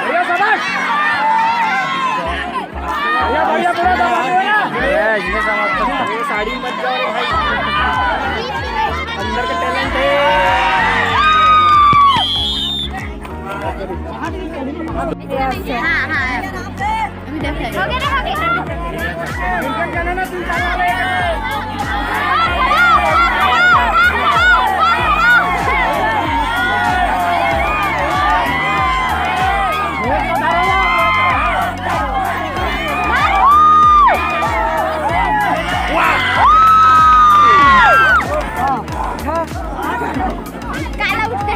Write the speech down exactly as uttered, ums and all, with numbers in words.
भैया, शाबाश। भैया, भैया, पूरा दबा दो ना। ये, ये समझ सकता है। ये साड़ी मत जाओ रे भाई। अंदर का talent है। हाँ, हाँ। काला उठते।